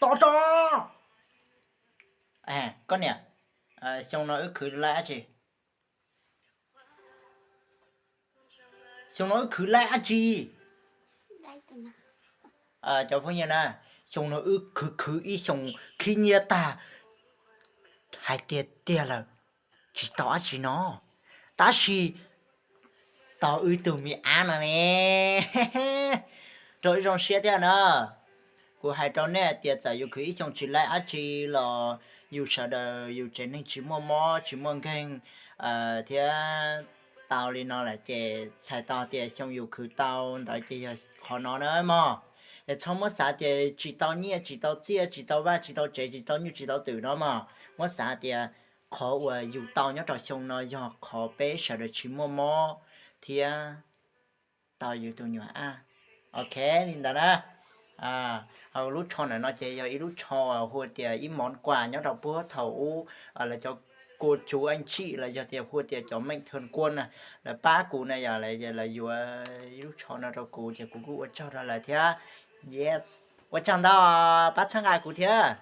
Tos tso. Koj niam, xyoo no wb khwv laib dab tsi? Xyoo no wb khwv laib dab tsi? Cov phooj ywg na, xyoo no wb khwv khwv ib xyoos khib nyiab tag, hais tiag tiag lawm, tsis tau dab tsi no, tab sis tau wb tug me ab no ne, rau wb zoo siab thiab na. Kuv hais rau nej hais tias txawm yus khwv ib xyoos tsis laib dab tsi los yus sawv daws yus tsev neeg tsis muaj mob tsis muaj nkeeg thiab tau li no lawm ces txhais tau tias xyoo yus khwv tau ntawd ces yog qhov no na mog. Es txhob muab xav tias tsis tau nyiaj tsis tau txiaj tsis tau vaj tsis tau tsev tsis tau nyuj tsis tau twm no mog, muab xav tias qhov uas yus tau nyob rau xyoo no yog qhov peb sawv daws tsis muaj mob thiab tau yus tus nyuam ab. Ok, li ntawd na. Hos lub tsho ntawm no ces yog ib lub tsho hu tias ib món quà nyob rau puag thaum ub lawv cov cô chú anh chị los yog tias hu tias cov mạnh thường quân na, lawv pab kuv na yog lawv yuav ib lub tsho no rau kuv ces kuv kuj ua tsaug rau lawv thiab. Ua tsaug ntau, pab txhawb nqa kuv thiab.